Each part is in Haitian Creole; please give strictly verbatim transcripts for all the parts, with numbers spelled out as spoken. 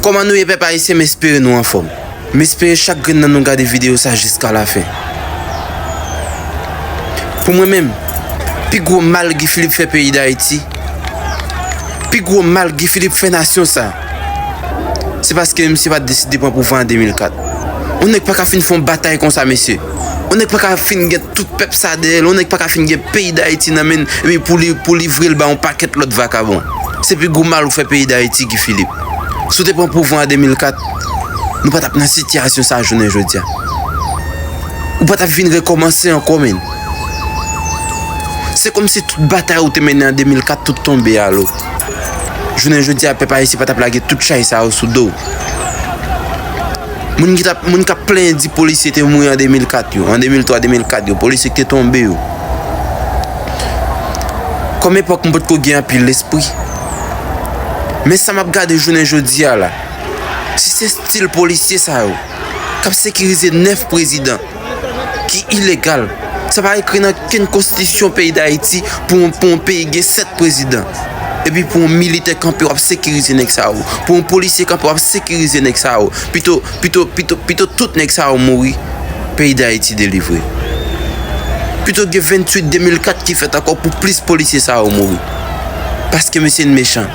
Kòman nou ye, pèp ayisyen? M espere nou anfòm. M espere chak grenn nan nou gade videyo sa jiska lafen. Pou mwen menm, pi gwo mal Guy Philippe fè peyi Dayiti, pi gwo mal Guy Philippe fè nasyon sa, se paske misye pa t deside pran pouvwa an de mil kat. Yon nèg pa ka fin fè yon batay konsa, mesye. Yon nèg pa ka fin gen tout pèp sa dèyè l. Yon nèg pa ka fin gen peyi Dayiti nan men l, epi pou li, pou livre l ba yon pakèt lòt vakabon. Se pi gwo mal ou fè peyi Dayiti, Guy Philippe. Si w te pran pouvwa an de mil kat, nou pa t ap nan sitiyasyon sa jounen jodi a. Ou pa t ap vin rekòmanse ankò, menn. Se kòmsi tout batay ou te mennen an de mil kat, tout tonbe alo. Jounen jodi a, pèp ayisyen pa t ap lage tout chay sa yo sou do w. Moun ki t ap, moun k ap plenyen di polisye te mouri an de mil kat yo, an de mil twa, de mil kat yo, polisye ki te tonbe yo. Kòm epòk m potko gen anpil lespri. Men sa m ap gade jounen jodi a la, si se estil polisye sa yo k ap sekirize nèf prezidan ki ilegal, sa pa ekri nan kenn konstitisyon peyi Dayiti pou, pou yon peyi gen sèt prezidan. Epi pou yon militè kanpe, w ap sekirize nèg sa yo. Pou yon polisye kanpe, w ap sekirize nèg sa yo. Pito, pito, pito, pito tout nèg sa yo mouri, peyi Dayiti delivre. Pito gen venntuit de mil kat ki fèt ankò pou plis polisye sa yo mouri. Paske mesye n mechan.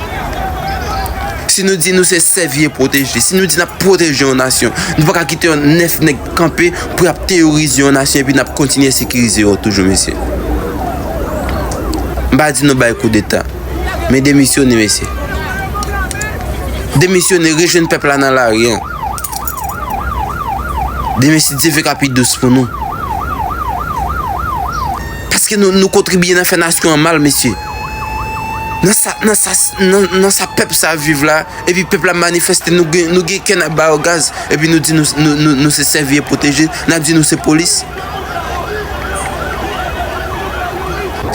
Si nou di nou se sèvi e pwoteje, si nou di n ap pwoteje yon nasyon, nou pa ka kite yon nèf nèg kanpe pou y ap teyorize yon nasyon epi n ap kontinye sekirize yo toujou, mesye. M pa di nou bay koudeta, men demisyone, mesye. Demisyone, rejwenn pèp la nan lari a. Demen, si Dye vle, ka pi dous pou nou. Paske nou, nou kontribye nan fè nasyon an mal, mesye. Nan sa, nan sa, nan, nan sa pèp sa ap viv la, epi pèp la manifeste, nou gen, nou gen kè n ap ba yo gaz, epi nou di nou, nou, nou, nou se sèvi e pwoteje, n ap di nou se polis.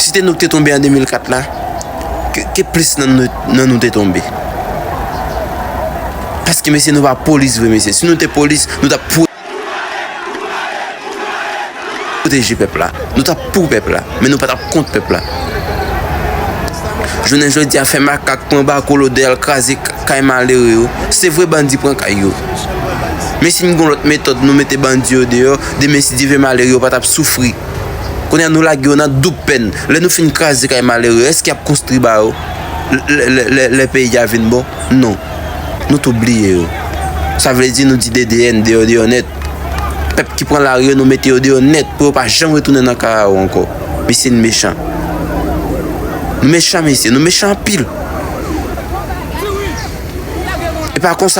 Si te nou ki te tonbe an de mil kat la, ke, ke plis nan nou, nan nou te tonbe. Paske, mesye, nou pa polis vre, mesye. Si nou te polis, nou t ap pwo-, pwoteje pèp la. Nou t ap pou pèp la. Men nou pa t ap kont pèp la. Jounen jodi a, fè makak pran bako lodè al kraze k-, kay malere yo. Se vre, bandi pran kay yo. Men si n gen yon lòt metòd, nou mete bandi yo deyò, demen, si Dye vle, malere yo pa t ap soufri. Kounye a, nou lage yo nan doub pèn. Lè nou fin kraze kay malere, èske y ap konstwi ba yo lè, lè, lè, lè peyi a vin bon? Non. Nou tou bliye yo. Sa vle di nou di D D N, deyò, deyò nèt. Pèp ki pran lari yo, nou mete yo deyò nèt pou yo pa janm retounen nan kay a yo ankò. Mesye, n mechan. Nou mechan, mesye. Nou mechan anpil. E pa konsa